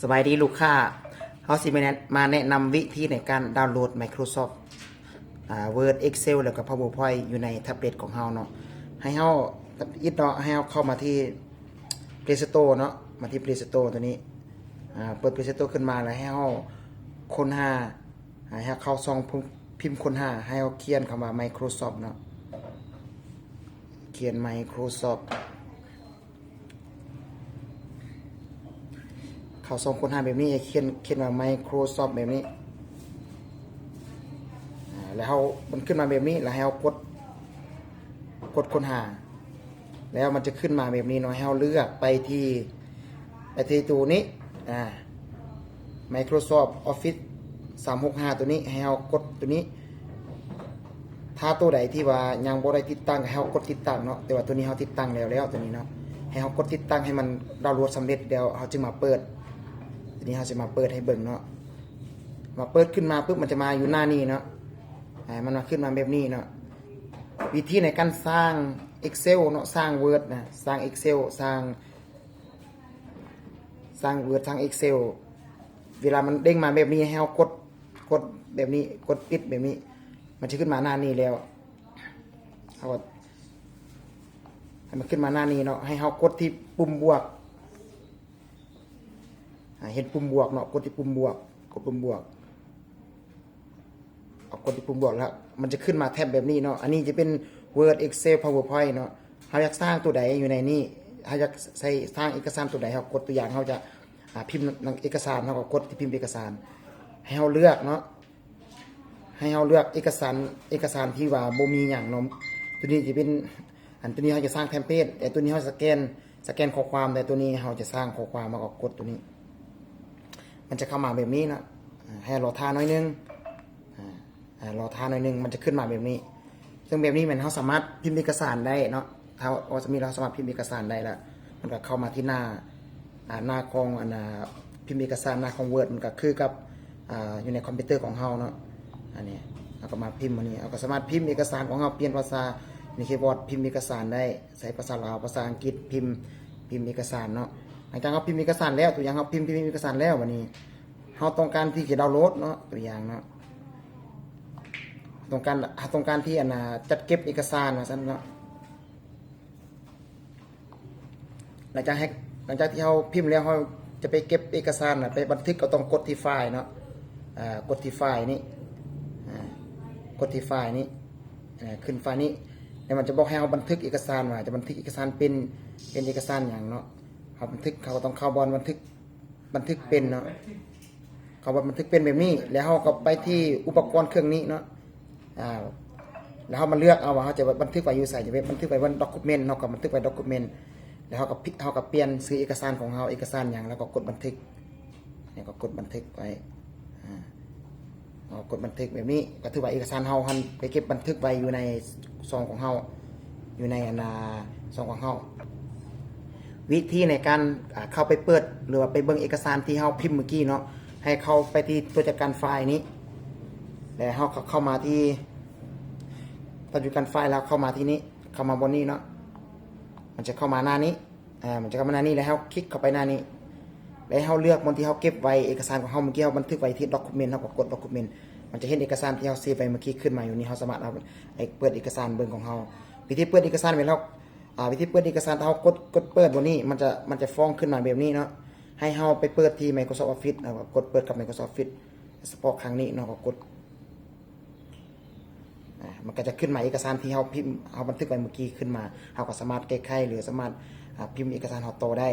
ສະບາຍດີລູກຄ້າ, ເຮົາຊິມາແນະ ມາແນະນຳວິທີໃນການດາວໂຫຼດ Microsoft ອ່າ Word Excel ແລ້ວກໍ PowerPoint ຢູ່ໃນແທັບເລັດຂອງເຮົາເນາະ. ໃຫ້ເຮົາ ທຳອິດເນາະ ໃຫ້ເຮົາເຂົ້າມາທີ່ Play Store ເນາະ, ມາທີ່ Play Store ຕົວນີ້. ອ່າ ເປີດ Play Store ຂຶ້ນມາແລ້ວໃຫ້ເຮົາຄົ້ນຫາ ໃຫ້ເຮົາເຂົ້າຊ່ອງພິມ ພິມຄົ້ນຫາ, ໃຫ້ເຮົາຂຽນຄຳວ່າ Microsoft ເນາະ, ຂຽນ Microsoft. ເຂົ້າຊ່ອງຄົ້ນຫາແບບນີ້ ໃຫ້ຂຽນ ຂຽນວ່າ Microsoft ແບບນີ້. ອ່າ ແລ້ວເຮົາ ມັນຂຶ້ນມາແບບນີ້ ແລ້ວໃຫ້ເຮົາກົດ ກົດຄົ້ນຫາ ແລ້ວມັນຈະຂຶ້ນມາແບບນີ້ເນາະ. ໃຫ້ເຮົາເລືອກໄປທີ່ ໄປທີ່ໂຕນີ້ ອ່າ Microsoft Office ສາມຫົກຫ້າ ໂຕນີ້ ໃຫ້ເຮົາກົດໂຕນີ້. ຖ້າໂຕໃດທີ່ວ່າຍັງບໍ່ໄດ້ຕິດຕັ້ງ ໃຫ້ເຮົາກົດຕິດຕັ້ງເນາະ, ແຕ່ວ່າໂຕນີ້ເຮົາຕິດຕັ້ງແລ້ວ ແລ້ວໂຕນີ້ເນາະ. ໃຫ້ເຮົາກົດຕິດຕັ້ງໃຫ້ມັນດາວໂຫຼດສຳເລັດ ແລ້ວເຮົາຈຶ່ງມາເປີດ. ໂຕນີ້ເຮົາຊິມາເປີດໃຫ້ເບິ່ງເນາະ. ມາເປີດຂຶ້ນມາປຶບ ມັນຈະມາຢູ່ໜ້ານີ້ເນາະ, ອ່າ ມັນມາຂຶ້ນມາແບບນີ້ເນາະ. ວິທີໃນການສ້າງ Excel ເນາະ, ສ້າງ Word ນະ, ສ້າງ Excel ສ້າງ ສ້າງ Word ສ້າງ Excel. ເວລາມັນເດ້ງມາແບບນີ້ ໃຫ້ເຮົາກົດ ກົດແບບນີ້ ກົດປິດແບບນີ້ ມັນຈະຂຶ້ນມາໜ້ານີ້ແລ້ວ. ເຮົາກໍໃຫ້ມັນຂຶ້ນມາໜ້ານີ້ເນາະ, ໃຫ້ເຮົາກົດທີ່ປຸ່ມບວກ. ອ່າ ເຫັນປຸ່ມບວກເນາະ, ກົດທີ່ປຸ່ມບວກ, ກົດປຸ່ມບວກ. ເຮົາກົດທີ່ປຸ່ມບວກແລ້ວ ມັນຈະຂຶ້ນມາແທັບແບບນີ້ເນາະ. ອັນນີ້ຈະເປັນ Word Excel PowerPoint ເນາະ. ເຮົາຢາກສ້າງໂຕໃດຢູ່ໃນນີ້, ເຮົາຢາກໃສ່ ສ້າງເອກະສານໂຕໃດ, ເຮົາກົດ ຕົວຢ່າງ ເຮົາຈະ ອ່າ ພິມໜັງເອກະສານ, ເຮົາກໍກົດທີ່ພິມເອກະສານ ໃຫ້ເຮົາເລືອກເນາະ. ໃຫ້ເຮົາເລືອກເອກະສານ ເອກະສານທີ່ວ່າບໍ່ມີຫຍັງເນາະ. ໂຕນີ້ຈະເປັນ ອັນໂຕນີ້ເຮົາຈະສ້າງເທັມເພດ, ແຕ່ໂຕນີ້ເຮົາສະແກນ ສະແກນຂໍ້ຄວາມ, ແຕ່ໂຕນີ້ເຮົາຈະສ້າງຂໍ້ຄວາມ, ເຮົາກໍກົດໂຕນີ້. ມັນຈະເຂົ້າມາແບບນີ້ເນາະ. ໃຫ້ລໍຖ້າໜ້ອຍໜຶ່ງ, ອ່າ ລໍຖ້າໜ້ອຍໜຶ່ງ ມັນຈະຂຶ້ນມາແບບນີ້. ເຊິ່ງແບບນີ້ແມ່ນເຮົາສາມາດພິມເອກະສານໄດ້ເນາະ. ເຮົາ ເຮົາສາມາດ ເຮົາສາມາດພິມເອກະສານໄດ້ລະ. ມັນກໍເຂົ້າມາທີ່ໜ້າ ອ່າ ໜ້າຂອງ ອັນນ່າ ພິມເອກະສານ, ໜ້າຂອງ Word ມັນກໍຄືກັບ ອ່າ ຢູ່ໃນຄອມພິວເຕີຂອງເຮົາເນາະ. ອັນນີ້ເຮົາກໍມາພິມອັນນີ້, ເຮົາກໍສາມາດພິມເອກະສານຂອງເຮົາ, ປ່ຽນພາສາໃນຄີບອດ, ພິມເອກະສານໄດ້, ໃຊ້ພາສາລາວ, ພາສາອັງກິດ, ພິມ ພິມເອກະສານເນາະ. ຫຼັງຈາກເຮົາພິມເອກະສານແລ້ວ, ຕົວຢ່າງເຮົາພິມ ພິມເອກະສານແລ້ວ, ບັດນີ້ເຮົາຕ້ອງການທີ່ຈະດາວໂຫຼດເນາະ, ຕົວຢ່າງເນາະ, ຕ້ອງການ ເຮົາຕ້ອງການທີ່ ອັນນ່າ ຈັດເກັບເອກະສານວ່າຊັ້ນເນາະ. ຫຼັງຈາກໃຫ້ ຫຼັງຈາກທີ່ເຮົາພິມແລ້ວ, ເຮົາຈະໄປເກັບເອກະສານນະ ໄປບັນທຶກ, ກໍຕ້ອງກົດທີ່ໄຟລ໌ເນາະ. ອ່າ ກົດທີ່ໄຟລ໌ນີ້, ອ່າ ກົດທີ່ໄຟລ໌ນີ້, ອ່າ ຂຶ້ນໄຟລ໌ນີ້ ແລ້ວມັນຈະບອກໃຫ້ເຮົາບັນທຶກເອກະສານ ວ່າຈະບັນທຶກເອກະສານເປັນ ເປັນເອກະສານຫຍັງເນາະ. ເຮົາບັນທຶກ ເຮົາກໍຕ້ອງເຂົ້າບ່ອນບັນທຶກ ບັນທຶກເປັນເນາະ. ເຮົາບັນທຶກເປັນແບບນີ້ ແລ້ວເຮົາກໍໄປທີ່ອຸປະກອນເຄື່ອງນີ້ເນາະ. ອ່າ ແລ້ວເຮົາມາເລືອກເອົາວ່າເຮົາຈະບັນທຶກໄວ້ຢູ່ໃສ, ຈະໄປບັນທຶກໄວ້ບົນ Document ເຮົາກໍບັນທຶກໄວ້ Document. ແລ້ວເຮົາກໍ ເຮົາກໍປ່ຽນຊື່ເອກະສານຂອງເຮົາ, ເອກະສານຫຍັງ, ແລ້ວກໍກົດບັນທຶກ. ແລ້ວກໍກົດບັນທຶກໄວ້. ອ່າ ເຮົາກົດບັນທຶກແບບນີ້ ກໍຖືວ່າເອກະສານເຮົາຫັ້ນໄປເກັບບັນທຶກໄວ້ຢູ່ໃນຊ່ອງຂອງເຮົາ, ຢູ່ໃນ ອັນນ່າ ຊ່ອງຂອງເຮົາ. ວິທີໃນການ ອ່າ ເຂົ້າໄປເປີດ ຫຼືວ່າໄປເບິ່ງເອກະສານທີ່ເຮົາພິມມື້ກີ້ເນາະ, ໃຫ້ເຂົ້າໄປທີ່ຕົວຈັດການໄຟລ໌ນີ້ ແລ້ວເຮົາກໍເຂົ້າມາທີ່ຕົວຈັດການໄຟລ໌ ແລ້ວເຂົ້າມາທີ່ນີ້, ເຂົ້າມາບ່ອນນີ້ເນາະ. ມັນຈະເຂົ້າມາໜ້ານີ້ ອ່າ ມັນຈະເຂົ້າມາໜ້ານີ້ ແລ້ວເຮົາຄລິກເຂົ້າໄປໜ້ານີ້ ແລ້ວເຮົາເລືອກບ່ອນທີ່ເຮົາເກັບໄວ້ເອກະສານຂອງເຮົາ. ເມື່ອກີ້ເຮົາບັນທຶກໄວ້ທີ່ Document ເຮົາກໍກົດ Document. ມັນຈະເຫັນເອກະສານທີ່ເຮົາເຊບໄວ້ເມື່ອກີ້ຂຶ້ນມາຢູ່ນີ້. ເຮົາສາມາດເອົາໄປເປີດເອກະສານເບິ່ງຂອງເຮົາ. ວິທີເປີດເອກະສານແມ່ນເຮົາ ອ່າ ວິທີເປີດເອກະສານ ຖ້າເຮົາກົດ ກົດເປີດບ່ອນນີ້ ມັນຈະ ມັນຈະຟ້ອງຂຶ້ນມາແບບນີ້ເນາະ. ໃຫ້ເຮົາໄປເປີດທີ່ Microsoft Office ເຮົາກໍກົດເປີດກັບ Microsoft Office ສະເພາະຄັ້ງນີ້ເນາະ, ກໍກົດ ອ່າ ມັນກໍຈະຂຶ້ນມາເອກະສານທີ່ເຮົາພິມ ເຮົາບັນທຶກໄວ້ເມື່ອກີ້ຂຶ້ນມາ. ເຮົາກໍສາມາດແກ້ໄຂ ຫຼືສາມາດ ອ່າ ພິມເອກະສານເຮົາຕໍ່ໄດ້.